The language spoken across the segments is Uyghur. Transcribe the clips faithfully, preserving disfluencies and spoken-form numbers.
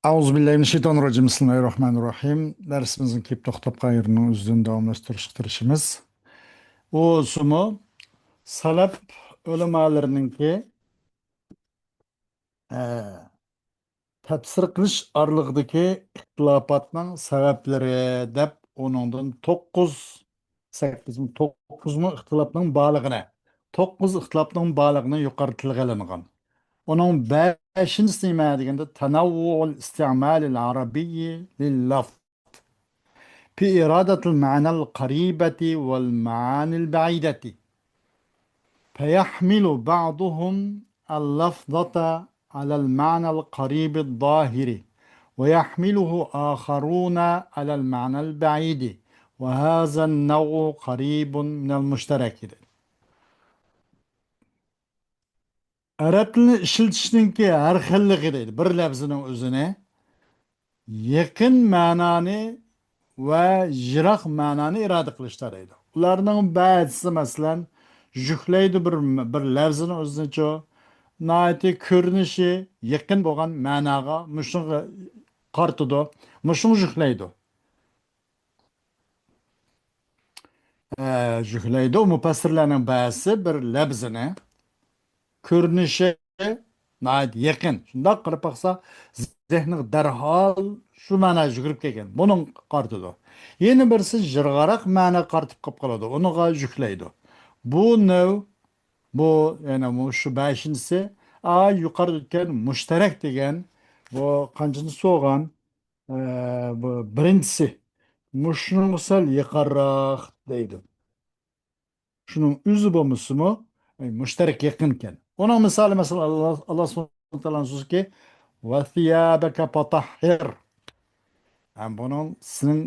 أعوذ بالله من الشيطان الرجيم. بسم الله الرحمن الرحيم. دەرسىمىزنىڭ كېلىپ توختاپ قالغان يېرىنىڭ ئۆزىدىن داۋاملاشتۇرۇشقا تىرىشىمىز. ئۇ شۇمۇ سەلەپ ئۆلىمالىرىنىڭكى، ئە، تەپسىر قىلىش ئارىلىقىدىكى ئىختىلاپاتنىڭ سەۋەبلىرى دەپ ئۇنىڭدىن توققۇز، سەككىزمۇ، توققۇزمۇ ئىختىلاپنىڭ بارلىقىنى، توققۇز ئىختىلاپنىڭ بارلىقىنى يۇقىرىدا تىلغا ئېلىنغان. ئۇنىڭ بەشىنچىسى نېمە دېگەندە، تنوع الاستعمال العربي لللفظ في إرادة المعنى القريبة والمعاني البعيدة، فيحمل بعضهم اللفظة على المعنى القريب الظاهر، ويحمله آخرون على المعنى البعيد، وهذا النوع قريب من المشترك. ئەرەب تىلىنى ئىشلىتىشنىڭكى ھەر خىللىقى دەيدۇ، بىر لەپزىنىڭ ئۆزىنى يېقىن مەنانى ۋە يىراق مەنانى ئىرادە قىلىشتا دەيدۇ. ئۇلارنىڭ بەزىسى، مەسىلەن، جۈكلەيدۇ بىر، بىر لەپزىنىڭ ئۆزىنىچۇ، ناھايىتى كۆرۈنۈشى يېقىن بولغان مەناغا، مۇشۇنىڭغا قارىتىدۇ، مۇشۇنى جۈكلەيدۇ. ئە، جۈكلەيدۇ. مۇپەسسىرلەرنىڭ بەزىسى بىر لەپزىنى كۆرۈنۈشى ناھايىتى يېقىن، شۇنداق قىلىپ باقسا، زېھنىغا دەرھال شۇ مەناغا يۈگۈرۈپ كەلگەن، بۇنىڭغا قارىتىدۇ. يەنە بىرسى يىراقراق مەناغا قارىتىپ قېلىپ قالىدۇ، ئۇنىڭغا جۈكلەيدۇ. بۇ نەۋ، بۇ، يەنە مۇشۇ بەشىنچىسى، ئا، يۇقىرىدا ئۆتكەن مۇشتەرەك دېگەن، بۇ قانچىنچىسى بولغان؟ ئە، بۇ بىرىنچىسى، مۇشۇنىڭغا سەل يېقىنراق دەيدۇ. شۇنىڭ ئۆزى بولمىسىمۇ، ئەي، مۇشتەرەك يېقىنكەن. ئۇنىڭ مىسالى، مەسىلەن، ئاللا، ئاللا سۇبھانەھۇ ۋە تائالانىڭ سۆزىكى، «وَثِيَابَكَ فَطَهِّرْ». ھەم بۇنىڭ سېنىڭ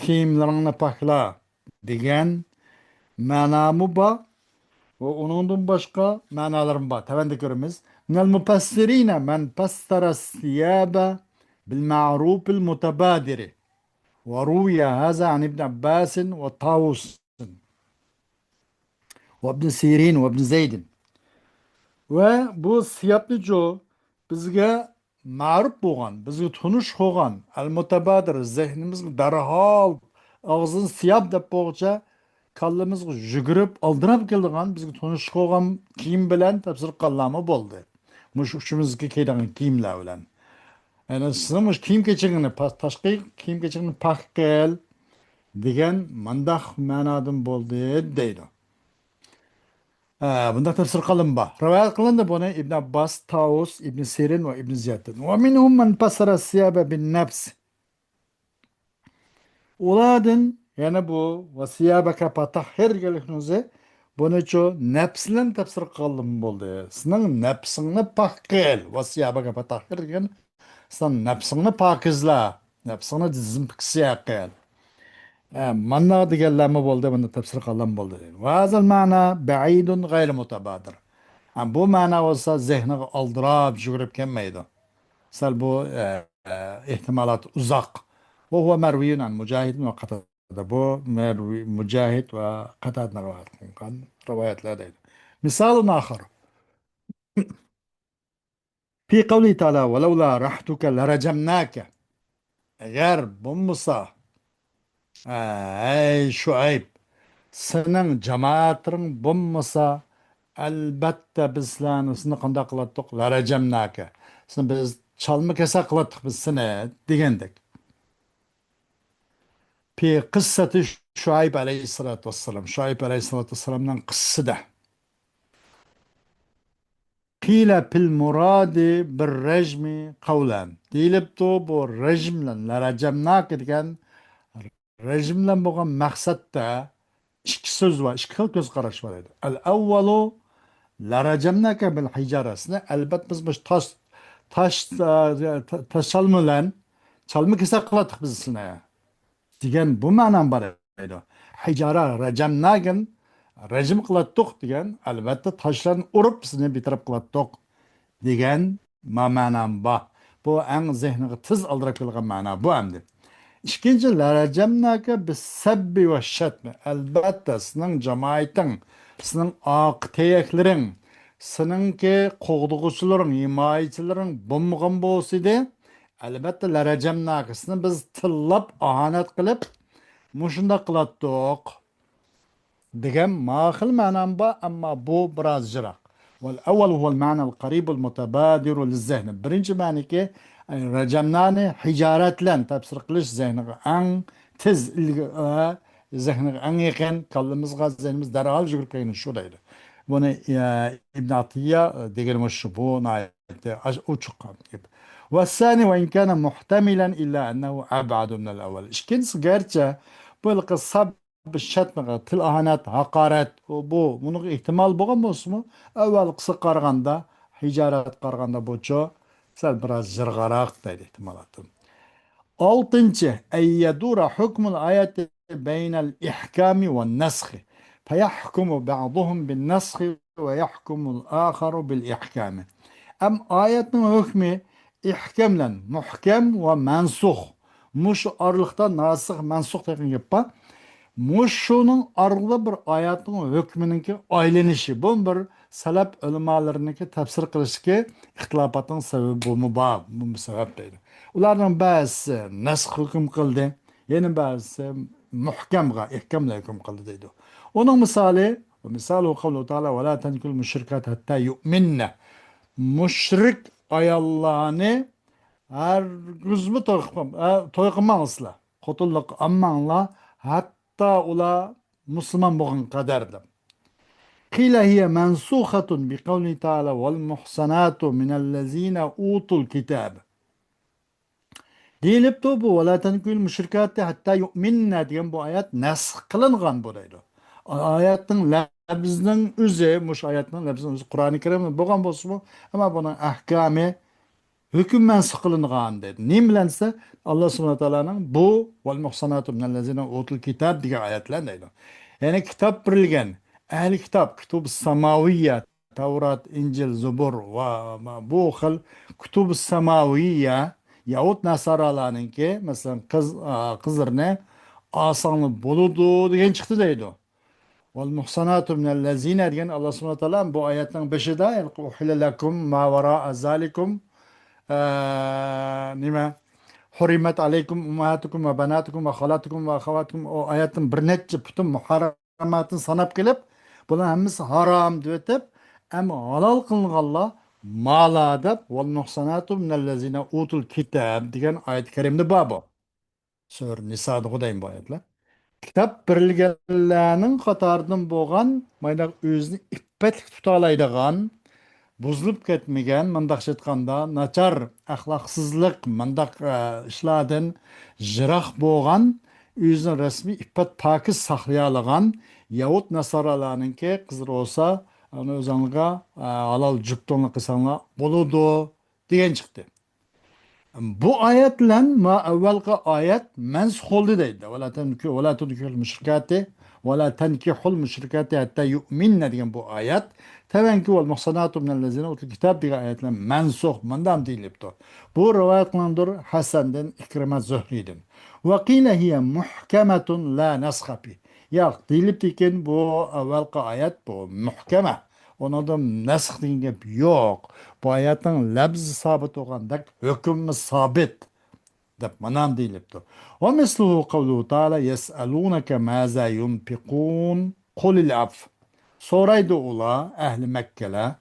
كىيىملىرىڭنى پاكلا دېگەن مەنامۇ بار. ۋە ئۇنىڭدىن باشقا مەنالىرىمۇ بار. تۆۋەندە كۆرىمىز. «من المفسرين من فسر الثياب بالمعروف المتبادر، وروي هذا عن ابن عباس وطاووس وابن سيرين وابن زيد». ۋە بۇ سىيابنىچۇ بىزگە مەرۇپ بولغان، بىزگە تونۇش بولغان، ئەل مۇتەبادىر، زېھنىمىزگە دەرھال ئاغزىدىن سىياب دەپ بولغۇچە كاللىمىزغا يۈگۈرۈپ ئالدىراپ كېلىدىغان، بىزگە تونۇش بولغان كىيىم بىلەن تەپسىر قىلغانلارمۇ بولدى. مۇشۇ ئۇچىمىزغا كىيىدىغان كىيىملەر بىلەن. يەنى سېنىڭ مۇشۇ كىيىم كېچىكىڭنى پا-، تاشقى كىيىم كېچىكىڭنى پاك قىل دېگەن مانداق مەنادىن بولدى دەيدۇ. ئە، بۇنداق تەپسىر قىلىم بار. رىۋايەت قىلىندى بۇنى ئىبن ئابباس، تاۋۇس، ئىبن سىرىن ۋە ئىبن زىيادتىن. «ومنهم من فسر الثياب بالنفس». ئۇلاردىن يەنە بۇ «وثيابك فطهر» دېگەنلىكنىڭ ئۆزى بۇنىچۇ نەپس بىلەن تەپسىر قىلغانلىقىم بولدى. سېنىڭ نەپسىڭنى پاك قىل. «وثيابك فطهر» دېگەن سەن نەپسىڭنى پاكىزلا، نەپسىڭنى دېزىنفېكسىيە قىل. ئە، مانداق دېگەنلەرمۇ بولدى، بۇنى تەپسىر قىلغان بولدى. «وهذا المعنى بعيد غير متبادر». ئە، بۇ مەنا بولسا زېھنىغا ئالدىراپ يۈگۈرۈپ كەلمەيدۇ. سەل بۇ، ئە، ئە، ئېھتىمالات ئۇزاق. «وهو مروي عن مجاهد وقتادة». بۇ مەرۋى، مۇجاھىد ۋە قاتادىدىن رىۋايەت قىلىنغان رىۋايەتلەر دەيدۇ. «مثال آخر في قوله تعالى: ولولا رهطك لرجمناك». ئەگەر بولمىسا، ئەي شۇئەيب، سېنىڭ جامائەتلىرىڭ بولمىسا، ئەلبەتتە بىز سىلەرنى، سېنى قانداق قىلاتتۇق؟ لەرەجەمناكە. سېنى بىز چالما كېسەك قىلاتتۇق بىز سېنى، دېگەندەك. في قصة شعيب عليه الصلاة والسلام. شۇئەيب ئەلەيھىسسالاتۇ ۋەسسالامنىڭ قىسسىسىدە. قيل في المراد بالرجم قولان. دېيىلىپتۇ، بۇ رەجم بىلەن، لەرەجەمناكە دېگەن رەجم بىلەن بولغان مەقسەتتە ئىككى سۆز بار، ئىككى خىل كۆز قاراش بار ئىدى. الأول لرجمناك بالحجارة. سېنى ئەلبەتتە بىز مۇشۇ تاش، تاش، تا-، تاش چالما بىلەن، چالما كېسەك قىلاتتۇق بىز سېنى، دېگەن بۇ مەنام بار ئىدى. ھىجارە رەجەمناكىن، رەجىم قىلاتتۇق دېگەن، ئەلۋەتتە، تاشلارنى ئۇرۇپ سېنى بىتەرەپ قىلاتتۇق دېگەن ما-، مەنام بار. بۇ ئەڭ زېھنىغا تېز ئالدىراپ كېلىدىغان مەنا بۇ ئەمدى. ئىككىنچى، لەرەجەمناكە بىسسەببى ۋەششەتمى. ئەلۋەتتە، سېنىڭ جامائىتىڭ، سېنىڭ ئارقا تېيەكلىرىڭ، سېنىڭكى قوغدىغۇچىلىرىڭ، ھىمايىچىلىرىڭ بولمىغان بولسىدى، ئەلۋەتتە، لەرەجەمناكىسىنى بىز تىللاپ، ئاھانەت قىلىپ، مۇشۇنداق قىلاتتۇق دېگەن ماخىل مەنام بار، ئەمما بۇ بىراز يىراق. والأول هو المعنى القريب المتبادر للذهن. بىرىنچى مەنىكى، ئەي، رەجەمنانى ھىجارەت بىلەن تەپسىر قىلىش زېھنىغا ئەڭ تېز، ئىلگە-، ئە، زېھنىغا ئەڭ يېقىن، كاللىمىزغا، زېھنىمىز دەرھال يۈگۈرۈپ كەلگىنى شۇ دەيدۇ. بۇنى، ئە، ئىبن ئاتىيە، ئە، دېگىنى مۇشۇ، بۇ ناھايىتى ئاش-، ئوچۇق گەپ. والثاني وإن كان محتملا إلا أنه أبعد من الأول. ئىككىنچىسى، گەرچە بۇ ھېلىقى ساپ شەتنىغا تىل ئاھانەت، ھاقارەت، بۇ، بۇنىڭغا ئېھتىمال بولغان بولسىمۇ، ئەۋۋەلقىسىگە قارىغاندا، ھىجارەتكە قارىغاندا بۇچۇ سەل بىراز يىراقراق دەيدۇ ئېھتىمالاتى. ئالتىنچى، أن يدور حكم الآية بين الإحكام والنسخ، فيحكم بعضهم بالنسخ ويحكم الآخر بالإحكام. ئەم ئايەتنىڭ ھۆكمى ئىھكام بىلەن مۇھكەم ۋە مەنسۇخ. مۇشۇ ئارىلىقتا ناسىخ، مەنسۇخ دېگەن گەپ بار. مۇشۇنىڭ ئارىلىقىدا بىر ئايەتنىڭ ھۆكمىنىڭكى ئايلىنىشى. بۇ بىر سەلەپ ئۆلىمالىرىنىڭكى تەپسىر قىلىشتىكى ئىختىلاپاتنىڭ سەۋەبى بۇمۇ بار. بۇمۇ سەۋەب دەيدۇ. ئۇلارنىڭ بەزىسى نەسخ ھۆكۈم قىلدى، يەنە بەزىسى مۇھكەمغا، ئىھكاملا ھۆكۈم قىلدى دەيدۇ. ئۇنىڭ مىسالى، ومثاله قوله تعالى، ولا تنكحوا المشركات حتى يؤمن. مۇشرىك ئاياللارنى ھەرگىزمۇ توي قىلماڭ-، ئە، توي قىلماڭلار سىلەر. خوتۇنلۇققا ئالماڭلار، ھەتتا ئۇلار مۇسۇلمان بولغان قەدەر دەپ. قيل هي منسوخة بقوله تعالى، والمحصنات من الذين أوتوا الكتاب. دېيىلىپتۇ، بۇ ولا تنكحوا المشركات حتى يؤمن دېگەن بۇ ئايەت نەسخ قىلىنغان بۇ دەيدۇ. ئايەتنىڭ لەپزىنىڭ ئۆزى، مۇشۇ ئايەتنىڭ لەپزىنىڭ ئۆزى قۇرئانى كەرىمدە بولغان بولسىمۇ، ئەمما بۇنىڭ ئەھكامى ھۆكۈم مەنسۇخ قىلىنغان دەيدۇ. نېمە بىلەن دېسە، ئاللا سۇبھانەھۇ ۋە تائالانىڭ بۇ، والمحصنات من الذين أوتوا الكتاب دېگەن ئايەت بىلەن دەيدۇ. يەنى كىتاب بېرىلگەن، ئەھلى كىتاب، كۇتۇبى ساماۋىيە، تەۋرات، ئىنجىل، زۇبۇر ۋە بۇ خىل كۇتۇبى ساماۋىيە، يەھۇد ناسارالارنىڭكى، مەسىلەن، قىز، ئا، قىزلىرىنى ئالساڭلار بولىدۇ دېگەن چىقتى دەيدۇ. والمحصنات من الذين دېگەن ئاللا سۇبھانەھۇ ۋە تائالا بۇ ئايەتنىڭ بېشىدا، أحل لكم ما وراء ذلكم، ئە، نېمە، حرمت عليكم أمهاتكم وبناتكم وخالاتكم وأخواتكم، ئۇ ئايەتنىڭ بىر نەچچە پۈتۈن مۇھەررەماتىنى ساناپ كېلىپ، بۇلار ھەممىسى ھارام دەۋېتىپ، ئەمما ھالال قىلىنغانلار مالا دەپ، والمحصنات من الذين أوتوا الكتاب دېگەن ئايەت كەرىمدە بار بۇ. سۈرە نىسادىغۇ دەيمەن بۇ ئايەتلەر. كىتاب بېرىلگەنلەرنىڭ قاتارىدىن بولغان، مايناق ئۆزىنى ئىپپەتلىك تۇتالايدىغان، بۇزۇلۇپ كەتمىگەن، مۇنداقچە ئېيتقاندا، ناچار، ئەخلاقسىزلىق، مۇنداق، ئە، ئىشلاردىن يىراق بولغان، ئۆزىنى رەسمىي ئىپپەت پاكىز ساقلىيالىغان يەھۇد ناسارالارنىڭكى قىزلىرى بولسا، ئۇنى ئۆزۈڭلارغا، ئە، ھالال جۈپتۇڭلار قىلساڭلار بولىدۇ، دېگەن چىقتى. بۇ ئايەت بىلەن ما ئەۋۋەلقى ئايەت مەنسۇخ بولدى دەيدۇ. ولا تنكحوا، ولا تنكحوا المشركات، ولا تنكحوا المشركات حتى يؤمن دېگەن بۇ ئايەت، تەۋەنكى والمحصنات من الذين أوتوا الكتاب دېگەن ئايەت بىلەن مەنسۇخ، مۇنداق دېيىلىپتۇ. بۇ رىۋايەت قىلىنىدۇ ھەسەندىن، ئىكرىمە، زۆھرىدىن. وقيل هي محكمة لا نسخ فيها. ياق، دېيىلىپتىكىن، بۇ ئەۋۋەلقى ئايەت، بۇ مۇھكەمە. ئۇنىڭدا نەسخ دېگەن گەپ يوق. بۇ ئايەتنىڭ لەپزى سابىت بولغاندەك، ھۆكمى سابىت، دەپ مانا دېيىلىپتۇ. ومثله قوله تعالى، يسألونك ماذا ينفقون، قل العفو. سورايدۇ ئۇلار، ئەھلى مەككىلەر،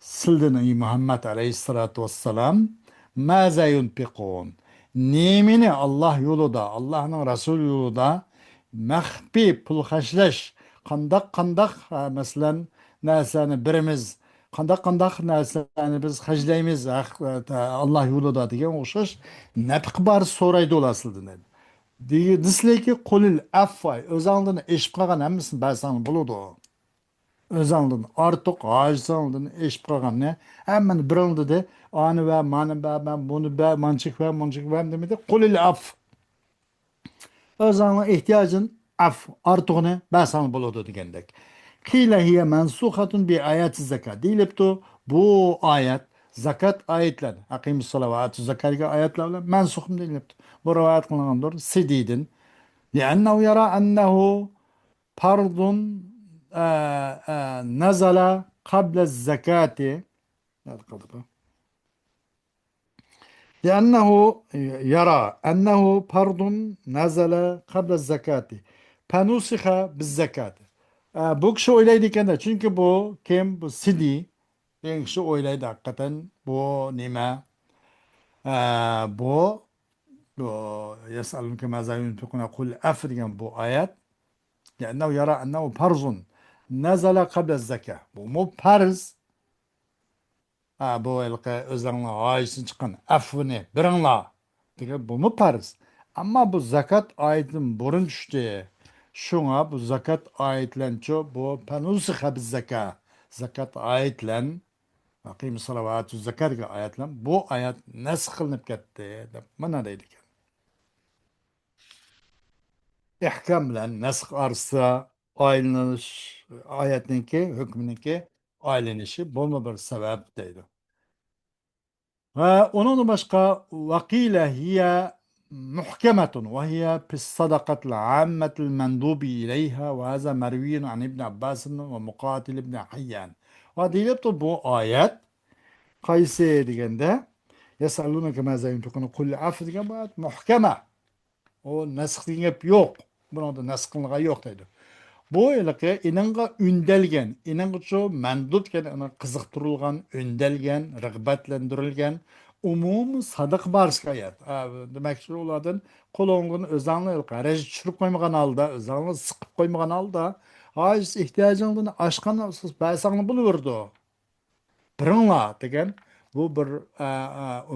سىلدىن، ئەي مۇھەممەد ئەلەيھىسسالاتۇ ۋەسسالام، ماذا ينفقون، نېمىنى ئاللا يولىدا، ئاللانىڭ رەسۇلى يولىدا مەخپىي پۇل خەجلەش، قانداق، قانداق، ئە، مەسىلەن، نەرسىلەرنى بېرىمىز، قانداق، قانداق نەرسىلەرنى بىز خەجلەيمىز، ھەق، ئە، ئاللا يولىدا دېگەن ئوخشاش نەپقە بار سورايدۇ ئۇلار سىلدىن. دېگى-، دېسىلەركى، قۇلىل ئەفۋا، ئۆزەڭدىن ئېشىپ قالغان ھەممىسىنى بەرسەڭ بولىدۇ. ئۆزەڭدىن ئارتۇق ھاجىتىڭدىن ئېشىپ قالغاننى ھەممىنى بېرىڭ دېدى. ئانى بەر، مانى بەر، مەن بۇنى بەر، مانچىك بەر، مۇنچىك بەر دېمىدى. قۇلىل ئەف. ئۆزەڭنىڭ ئېھتىياجىدىن ئەف، ئارتۇقىنى بەرسەڭ بولىدۇ دېگەندەك. قىلە ھىيە مەنسۇخەتۇن بى ئايەتى زەكات دېيىلىپتۇ. بۇ ئايەت زاكات ئايەتلەر، ئەقىمۇسسالا ۋە ئاتۇ زاكات دېگەن ئايەتلەر بىلەن مەنسۇخ دېيىلىپتۇ. بۇ رىۋايەت قىلىنغاندۇر سىدىدىن. لأنه يرى أنه فرض، ئە، ئە، نزل قبل الزكاة. نەدە قالدى بۇ؟ لأنه يرى أنه فرض نزل قبل الزكاة فنسخ بالزكاة. ئە، بۇ كىشى ئويلايدىكەن، چۈنكى بۇ كىم؟ بۇ سىدى دېگەن كىشى ئويلايدۇ ھەقىقەتەن بۇ نېمە؟ ئە، بۇ، بۇ يەسئەلۇنەكە مازا يۇنفىقۇنە قۇل ئەفۇ دېگەن بۇ ئايەت. لأنه يرى أنه فرض نزل قبل الزكاة. بۇمۇ پەرز. ھە، بۇ ھېلىقى ئۆزلەرنىڭ ھاجىتىدىن چىققان ئەفۇنى بېرىڭلار دېگەن، بۇمۇ پەرز. ئەمما بۇ زاكات ئايىتىدىن بۇرۇن چۈشتى. شۇڭا بۇ زاكات ئايىتىلەنچۇ بۇ فەنۇسىخە بىززاكا، زاكات ئايىتىلەن، ۋەقىمۇسسالا ۋە ئاتۇززاكا دېگەن ئايەتلەر، بۇ ئايەت نەسخ قىلىنىپ كەتتى دەپ مانا دەيدىكەن. ئەھكام بىلەن نەسخ ئارىسىدا ئايلىنىش، ئايەتنىڭكى ھۆكمىنىڭكى ئايلىنىشى بۇمۇ بىر سەۋەب دەيدۇ. ۋە ئۇنىڭدىن باشقا، وقيل هي محكمة وهي في الصدقة العامة المندوب إليها وهذا مروي عن ابن عباس ومقاتل بن حيان. ۋە دېيىلىپتۇ، بۇ ئايەت قايسى دېگەندە، يەسئەلۇنەكە مازا يۇنفىقۇنە قۇل ئەفۇ دېگەن بۇ ئايەت مۇھكەمە. ئۇ نەسخ دېگەن گەپ يوق. بۇنىڭدا نەسخ قىلىنغان يوق دەيدۇ. بۇ ھېلىقى ئېنىڭغا ئۈندەلگەن، ئېنىڭغىچۇ مەندۇب دېگەن، ئېنىڭ قىزىقتۇرۇلغان، ئۈندەلگەن، رىغبەتلەندۈرۈلگەن ئومۇمىي ساداقە بارىسىغا ئايەت. ئا، دېمەكچى، ئۇلاردىن قولۇڭدىن ئۆزۈڭنى ھېلىقى ھەرەجگە چۈشۈرۈپ قويمىغان ھالدا، ئۆزۈڭنى سىقىپ قويمىغان ھالدا، ھاجەت ئېھتىياجىڭدىن ئاشقان بەرسەڭلا بولۇۋېرىدۇ. بېرىڭلار دېگەن، بۇ بىر، ئە، ئە، ئۇ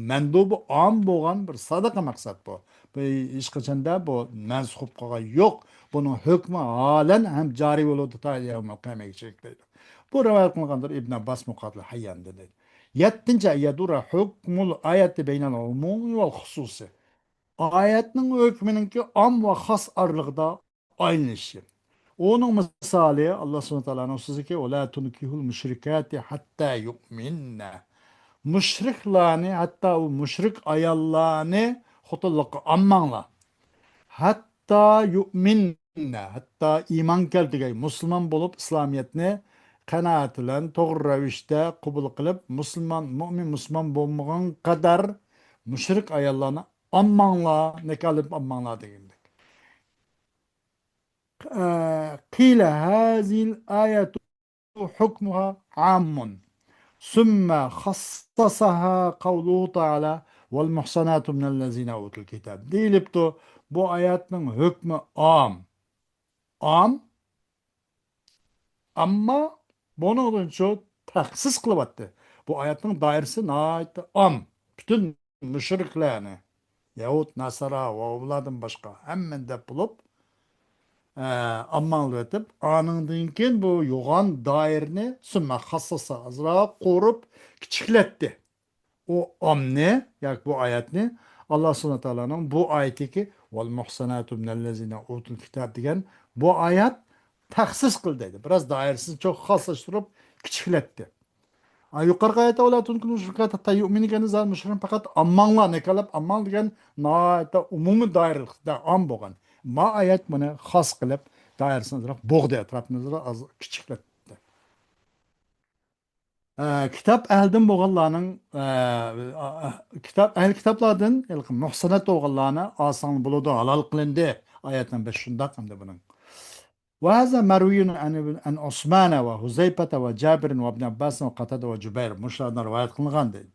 مەندۇبى ئام بولغان بىر ساداقە مەقسەت بۇ. بۇ ھېچقاچاندا بۇ مەنسۇخ بولۇپ قالغان يوق. بۇنىڭ ھۆكمى ھالەن ھەم جارى بولىدۇ تا يەۋمىل قىيامەگىچە دەيدۇ. بۇ رىۋايەت قىلىنغاندۇر ئىبن ئابباس، مۇقاتىل، ھەيياندىن دەيدۇ. يەتتىنچى، يدور حكم الآية بين العموم والخصوص. ئايەتنىڭ ھۆكمىنىڭكى ئام ۋە خاس ئارىلىقىدا ئايلىنىشى. ئۇنىڭ مىسالى، ئاللا سۇبھانەھۇ ۋە تائالانىڭ سۆزىكى، ولا تنكحوا المشركات حتى يؤمن. مۇشرىكلارنى، ھەتتا ئۇ مۇشرىك ئاياللارنى خوتۇنلۇققا ئالماڭلار. ھەتتا يؤمن، ھەتتا ئىمان كەلتۈرگەي، مۇسۇلمان بولۇپ، ئىسلامىيەتنى قانائەت بىلەن توغرا رەۋىشتە قوبۇل قىلىپ، مۇسۇلمان، مۇئمىن مۇسۇلمان بولمىغان قەدەر مۇشرىك ئاياللارنى ئالماڭلار، نىكاھلىنىپ ئالماڭلار دېگەندەك. قىيل ھازىھىل ئايەتۇ ھۇكمۇھا ئاممۇن، سۈممە خەسسەسەھا قەۋلۇھۇ تائالا ۋەل مۇھسەناتۇ مىنەللەزىنە ئۇتۇل كىتاب دېيىلىپتۇ. بۇ ئايەتنىڭ ھۆكمى ئام. ئام. ئەمما بۇنىڭدىنچۇ تەخسىس قىلىۋاتتى. بۇ ئايەتنىڭ دائىرىسى ناھايىتى ئام. پۈتۈن مۇشرىكلارنى، يەھۇد، ناسارا ۋە ئۇلاردىن باشقا ھەممىنى دەپ بولۇپ، ئە، ئامماڭلىۋېتىپ، ئانىڭدىن كېيىن بۇ يوغان دائىرىنى سۈممە خەسسەسە ئازراق قورۇپ كىچىكلەتتى. ئۇ ئامنى ياكى بۇ ئايەتنى، ئاللا سۇبھانەھۇ ۋە تائالانىڭ بۇ ئايىتىدىكى ۋەل مۇھسەناتۇ مىنەللەزىنە ئۇتۇل كىتاب دېگەن بۇ ئايەت تەخسىس قىلدى دەيدۇ. بىراز دائىرىسىنى چوڭ خاسلاشتۇرۇپ كىچىكلەتتى. ئا، يۇقىرىقى ئايەتتە ۋەلا تۇنكىھۇل مۇشرىكاتى ھەتتا يۇئمىنۇ دېگەندە زادى مۇشرىكنى پەقەت ئامماڭلار، نىكاھلاپ ئامماڭ دېگەن ناھايىتى ئومۇمىي دائىرىلىكتە ئام بولغان. ما ئايەت بۇنى خاس قىلىپ، دائىرىسىنى ئازراق بوغدى، ئەتراپىنى ئازراق ئاز كىچىكلەتتى. ئە، كىتاب ئەھلىدىن بولغانلارنىڭ، ئە، ئە، كىتاب، ئەھلى كىتابلاردىن ھېلىقى مۇھسەنات بولغانلارنى ئالساڭلار بولىدۇ، ھالال قىلىندى. ئايەتنىڭ بېشى شۇنداق ئەمدى بۇنىڭ. وهذا مروي عن ابن، عن عثمان وحذيفة وجابر وابن عباس وقتادة وجبير. مۇشۇلاردىن رىۋايەت قىلىنغان دەيدۇ.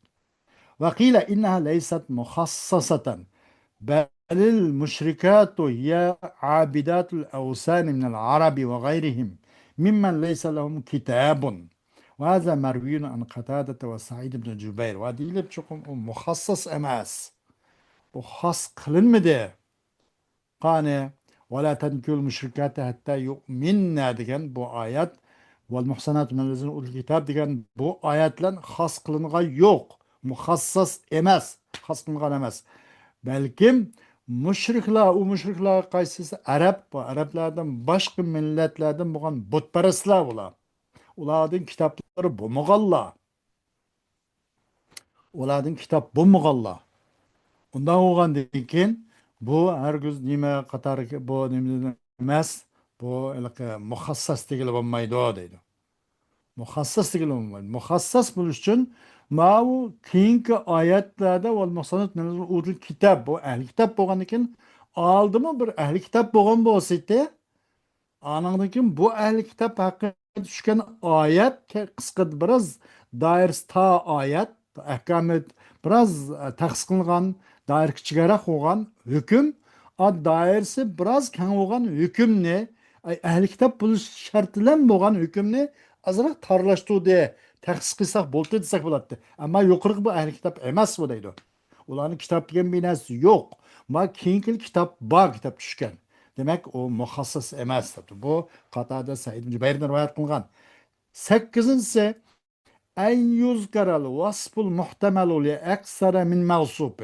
وقيل إنها ليست مخصصة، بل المشركات هي عابدات الأوثان من العرب وغيرهم ممن ليس لهم كتاب. وهذا مروي عن قتادة وسعيد بن جبير. ۋە دېيىلىپ چوقۇم ئۇ مۇخەسسەس ئەمەس. ئۇ خاس قىلىنمىدى. قانى، ۋەلا تەنكىھۇل مۇشرىكاتى ھەتتا يۇئمىننە دېگەن بۇ ئايەت، ۋەل مۇھسەناتۇ مىنەللەزىنە ئۇتۇل كىتاب دېگەن بۇ ئايەت بىلەن خاس قىلىنغان يوق. مۇخەسسەس ئەمەس، خاس قىلىنغان ئەمەس. بەلكىم مۇشرىكلار، ئۇ مۇشرىكلار قايسىسى؟ ئەرەب، بۇ ئەرەبلەردىن باشقا مىللەتلەردىن بولغان بۇتپەرەسلەر ئۇلار. ئۇلاردىن كىتابلىرى بولمىغانلار. ئۇلاردىن كىتاب بولمىغانلار. ئۇنداق بولغاندىن كېيىن، بۇ ھەرگىز نېمە قاتارى، بۇ نېمە ئەمەس، بۇ ھېلىقى مۇخەسسەس دېگىلى بولمايدۇ، دەيدۇ. مۇخەسسەس دېگىلى بولمايدۇ. مۇخەسسەس بولۇش ئۈچۈن ماۋۇ كېيىنكى ئايەتلەردە ۋەل مۇھسانات مىنەل ئۇتۇل كىتاب، بۇ ئەھلى كىتاب بولغاندىن كېيىن، ئالدىمۇ بىر ئەھلى كىتاب بولغان بولسىدى، ئانىڭدىن كېيىن بۇ ئەھلى كىتاب ھەققىدە چۈشكەن ئايەت، قىسقىدا بىراز دائىرىسى تار ئايەت، ئەھكامى بىراز، ئە، تەخسىس قىلىنغان، دائىرە كىچىكرەك بولغان ھۆكۈم، ئا، دائىرىسى بىراز كەڭ بولغان ھۆكۈمنى، ئەي، ئەھلى كىتاب بولۇش شەرتى بىلەن بولغان ھۆكۈمنى ئازراق تارلاشتۇردى، تەخسىس قىلساق بولدى دېسەك بولاتتى. ئەمما يۇقىرىقى بۇ ئەھلى كىتاب ئەمەس بۇ دەيدۇ. ئۇلارنىڭ كىتاب دېگەن بىر نەرسە يوق. ما كېيىنكى كىتاب بار، كىتاب چۈشكەن. دېمەك، ئۇ مۇخەسسەس ئەمەس دەپتۇ. بۇ قاتادە سەئىد ئىبن جۇبەيردىن رىۋايەت قىلغان. سەككىزىنچىسى، أن يذكر الوصف المحتمل لأكثر من موصوف.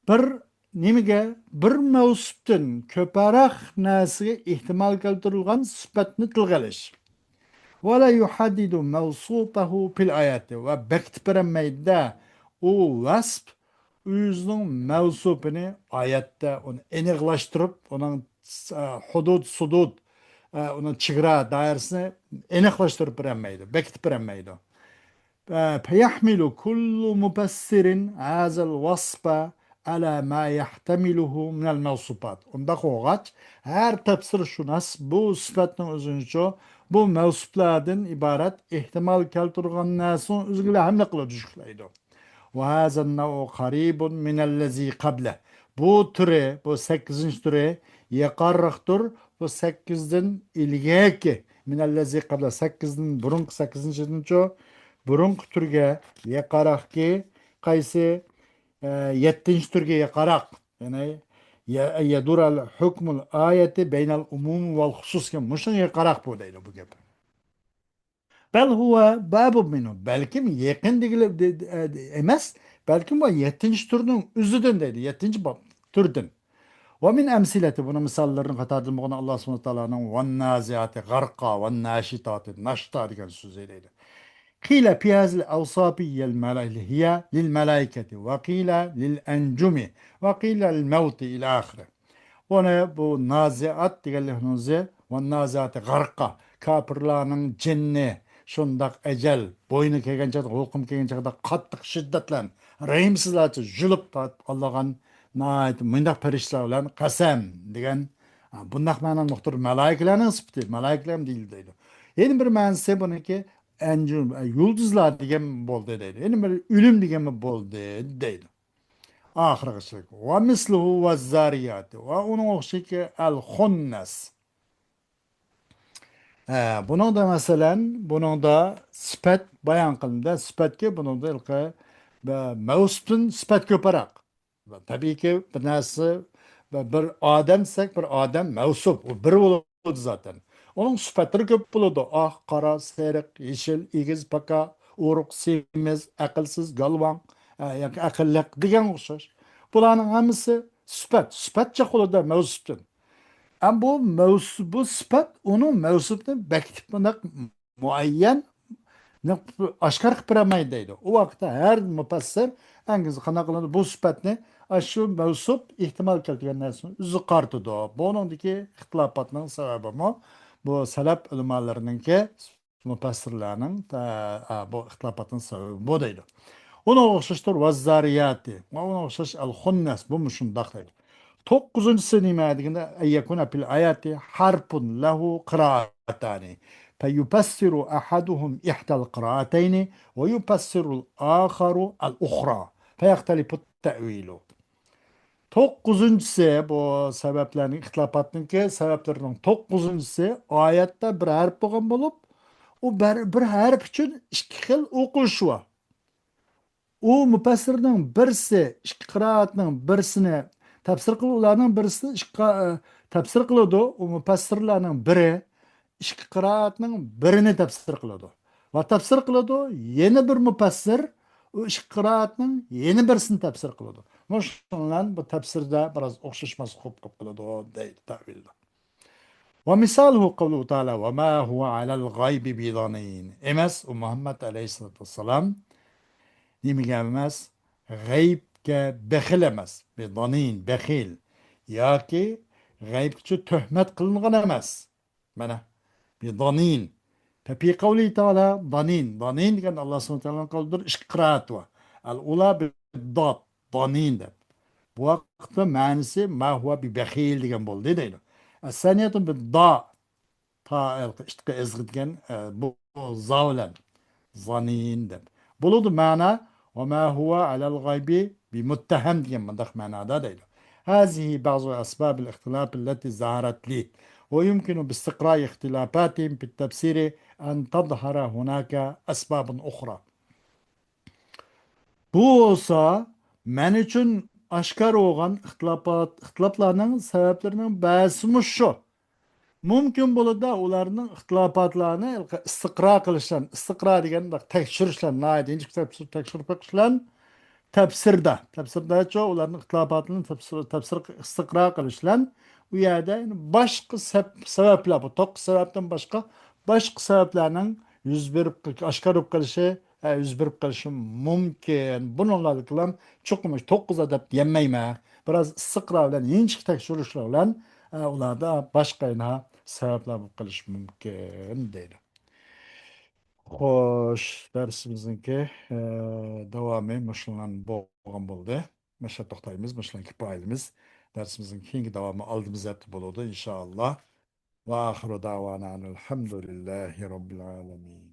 بىر نېمىگە، بىر مەۋسۇپتىن كۆپرەك نەرسىگە ئېھتىمال كەلتۈرۈلگەن سۈپەتنى تىلغا ئېلىش. ولا يحدد موصوفه في الآية، ۋە بېكىتىپ بېرەلمەيدۇ-دە، ئۇ ۋەسپ ئۆزىنىڭ مەۋسۇپىنى ئايەتتە ئۇنى ئېنىقلاشتۇرۇپ، ئۇنىڭ، ئە، ھۇدۇد، سۇدۇد، ئە، ئۇنىڭ چېگرا دائىرىسىنى ئېنىقلاشتۇرۇپ بېرەلمەيدۇ، بېكىتىپ بېرەلمەيدۇ. ئە، فيحمل كل مفسر هذا الوصف على ما يحتمله من الموصوفات. ئۇنداق بولغاچ، ھەر تەپسىرشۇناس بۇ سۈپەتنىڭ ئۆزىنىچۇ، بۇ مەۋسۇپلاردىن ئىبارەت ئېھتىمال كەلتۈرگەن نەرسىنىڭ ئۆزىگە ھەملە قىلىدۇ، جۈكلەيدۇ. وهذا النوع قريب من الذي قبله. بۇ تۈرى، بۇ سەككىزىنچى تۈرى يېقىنراقتۇر بۇ سەككىزدىن ئىلگىرىكى، من الذي قبله، سەككىزدىن بۇرۇنقى، سەككىزىنچىدىنچۇ بۇرۇنقى تۈرگە يېقىنراقكى قايسى؟ ئە، يەتتىنچى تۈرگە يېقىنراق. يەنى، يە-، يدور الحكم الآية بين العموم والخصوص دېگەن مۇشۇنىڭ يېقىنراق بۇ دەيدۇ بۇ گەپ. بل هو باب منه. بەلكىم يېقىن دېگىلى، دە-، دە-، ئەمەس، بەلكىم بۇ يەتتىنچى تۈرنىڭ ئۆزىدىن دەيدۇ، يەتتىنچى باب، تۈردىن. ومن أمثلته، بۇنىڭ مىساللىرىنىڭ قاتارىدىن بولغان ئاللا سۇبھانەھۇ ۋە تائالانىڭ والنازعات غرقا والناشطات نشطا دېگەن سۆزى دەيدۇ. قيل في هذه الأوصاف هي الملائكة، هي للملائكة، وقيل للأنجم، وقيل للموت إلى آخره. ئۇنى بۇ نازىئات دېگەنلىكنىڭ ئۆزى، ۋە نازىئاتى غەرقا، كاپىرلارنىڭ جېنىنى شۇنداق ئەجەل، بوينى كەلگەن چاغدا، ھوقۇم كەلگەن چاغدا قاتتىق شىددەت بىلەن، رەھىمسىزلەرچە يۇلۇپ تارتىپ ئالىدىغان ناھايىتى مۇنداق پەرىشتىلەر بىلەن قەسەم دېگەن، بۇنداق مەنانى ئۇقتۇرۇپ، مەلائىكىلەرنىڭ سۈپىتى، مەلائىكىلەر دېيىلدى دەيدۇ. يەنە بىر مەنىسى بۇنىڭكى ئەنجۇم، يۇلدۇزلار دېگەن بولدى دەيدۇ. يەنە بىر ئۆلۈم دېگەنمۇ بولدى دەيدۇ. ئاخىرغىچىلىك. ومثله والذاريات. ۋە ئۇنىڭ ئوخشىشى ئەل خۇننەس. ھە، بۇنىڭدا مەسىلەن، بۇنىڭدا سۈپەت بايان قىلىنىدۇ. سۈپەتكە بۇنىڭدا ھېلىقى بە-، مەۋسۇپتىن سۈپەت كۆپرەك. تەبىئىيكى، بىر نەرسە، بىر، بىر ئادەم دېسەك، بىر ئادەم مەۋسۇپ، ئۇ بىر بولىدۇ زاتەن. ئۇنىڭ سۈپەتلىرى كۆپ بولىدۇ. ئاق، قارا، سېرىق، يېشىل، ئېگىز، پاكا، ئورۇق، سېمىز، ئەقىلسىز، گالۋاڭ، ئە، ياكى ئەقىللىق دېگەن ئوخشاش. بۇلارنىڭ ھەممىسى سۈپەت. سۈپەت جىق بولىدۇ مەۋسۇپتىن. ئەم بۇ مەۋسۇ-، بۇ سۈپەت ئۇنىڭ مەۋسۇپىنى بەكىتىپ مۇنداق مۇئەييەن ئاشكارا قىلىپ بېرەلمەيدۇ دەيدۇ. ئۇ ۋاقىتتا ھەر مۇپەسسىر ئەڭگىزى قانداق قىلىدۇ؟ بۇ سۈپەتنى ئاشۇ مەۋسۇپ ئېھتىمال كەلتۈرگەن نەرسىنى ئۆزىگە قارىتىدۇ. بۇنىڭدىكى ئىختىلاپاتنىڭ سەۋەبىمۇ بۇ سەلەپ ئۆلىمالىرىنىڭكى، مۇپەسسىرلەرنىڭ، ئە، ئە، بۇ ئىختىلاپاتنىڭ سەۋەبى بۇ دەيدۇ. ئۇنىڭغا ئوخشاشتۇر، ۋەززارىياتى ۋە ئۇنىڭغا ئوخشاش ئەل خۇننەس، بۇ مۇشۇنداق دەيدۇ. توققۇزىنچىسى نېمە دېگەندە، أن يكون في الآية حرف له قراءتان فيفسر أحدهم إحدى القراءتين ويفسر الآخر الأخرى فيختلف التأويل. توققۇزىنچىسى، بۇ سەۋەبلەرنىڭ، ئىختىلاپاتنىڭكى سەۋەبلىرىنىڭ توققۇزىنچىسى، ئايەتتە بىر ھەرپ بولغان بولۇپ، ئۇ بىر، بىر ھەرپ ئۈچۈن ئىككى خىل ئوقۇلۇشى بار. ئۇ مۇپەسسىرنىڭ بىرسى ئىككى قىرائەتنىڭ بىرسىنى تەپسىر قىلىپ، ئۇلارنىڭ بىرسى ئىككى قا-، تەپسىر قىلىدۇ. ئۇ مۇپەسسىرلەرنىڭ بىرى ئىككى قىرائەتنىڭ بىرىنى تەپسىر قىلىدۇ. ۋە تەپسىر قىلىدۇ، يەنە بىر مۇپەسسىر ئۇ ئىككى قىرائەتنىڭ يەنە بىرسىنى تەپسىر قىلىدۇ. مۇشۇنىڭ بىلەن بۇ تەپسىردە بىراز ئوخشاشماسلىق بولۇپ قېلىپ قالىدۇ دەيدۇ تەۋىلدە. ومثاله قوله تعالى: وما هو على الغيب بضنين. ئەمەس، ئۇ مۇھەممەد ئەلەيھىسسالاتۇ ۋەسسالام نېمىگە ئەمەس؟ غەيىبكە بېخىل ئەمەس. بىضەنىن، بېخىل. ياكى غەيىبكىچۇ تۆھمەت قىلىنغان ئەمەس. مانا، بىضەنىن. ففي قوله تعالى ضنين. ضنين دېگەن ئاللا سۇبھانەھۇ ۋە تائالانىڭ قەۋلىدۇر، ئىككى قىرائەت بار. الأولى بالضاد، ضنين دەپ. بۇ ۋاقىتتا مەنىسى ما هو ببخيل دېگەن بولدى دەيدۇ. الثانية بالضاء، تا ئىتقا ئىزغا دېگەن، ئە، بۇ، بۇ زا بىلەن. ضنين دەپ. بولىدۇ مەنە وما هو على الغيب بمتهم دېگەن مۇنداق مەنادا دەيدۇ. هذه بعض أسباب الاختلاف التي ظهرت لي، ويمكن باستقراء اختلافاتهم في التفسير أن تظهر هناك أسباب أخرى. بۇ بولسا مەن ئۈچۈن ئاشكارا بولغان ئىختىلاپات، ئىختىلاپلارنىڭ سەۋەبلىرىنىڭ بەزىسىمۇ شۇ. مۇمكىن بولىدۇ، ئۇلارنىڭ ئىختىلاپاتلارنى ئىستىقرا قىلىش بىلەن، ئىستىقرا دېگەن بىر تەكشۈرۈش بىلەن، ناھايىتى ئىنچىكە تەكشۈر-، تەكشۈرۈپ بېقىش بىلەن تەپسىردە، تەپسىردەچۇ ئۇلارنىڭ ئىختىلاپاتىنى تەپسىر، تەپسىر ئىستىقرا قىلىش بىلەن ئۇ يەردە يەنە باشقا سەپ-، سەۋەبلەر، بۇ توققۇز سەۋەبتىن باشقا، باشقا سەۋەبلەرنىڭ يۈز بېرىپ، ئاشكارا بولۇپ قېلىشى، ھە، يۈز بېرىپ قېلىشى مۇمكىن. بۇنىڭغا چوقۇم توققۇز ئادەپ دېيەلمەيمەن. بىراز ئىستىقرا بىلەن، ئىنچىكە تەكشۈرۈشلەر بىلەن، ئە، ئۇلاردا باشقا يەنە سەۋەبلەر بولۇپ قېلىشى مۇمكىن دەيدۇ. خوش، دەرسىمىزنىڭكى، ئە، داۋامى مۇشۇلار بولغان بولدى. مۇشۇ توختايمىز، مۇشۇلار كىپايىلىمىز. دەرسىمىزنىڭ كېيىنكى داۋامى ئالدىمىزدا بولىدۇ، ئىنشائاللا. وآخر دعوانا أن الحمد لله رب العالمين.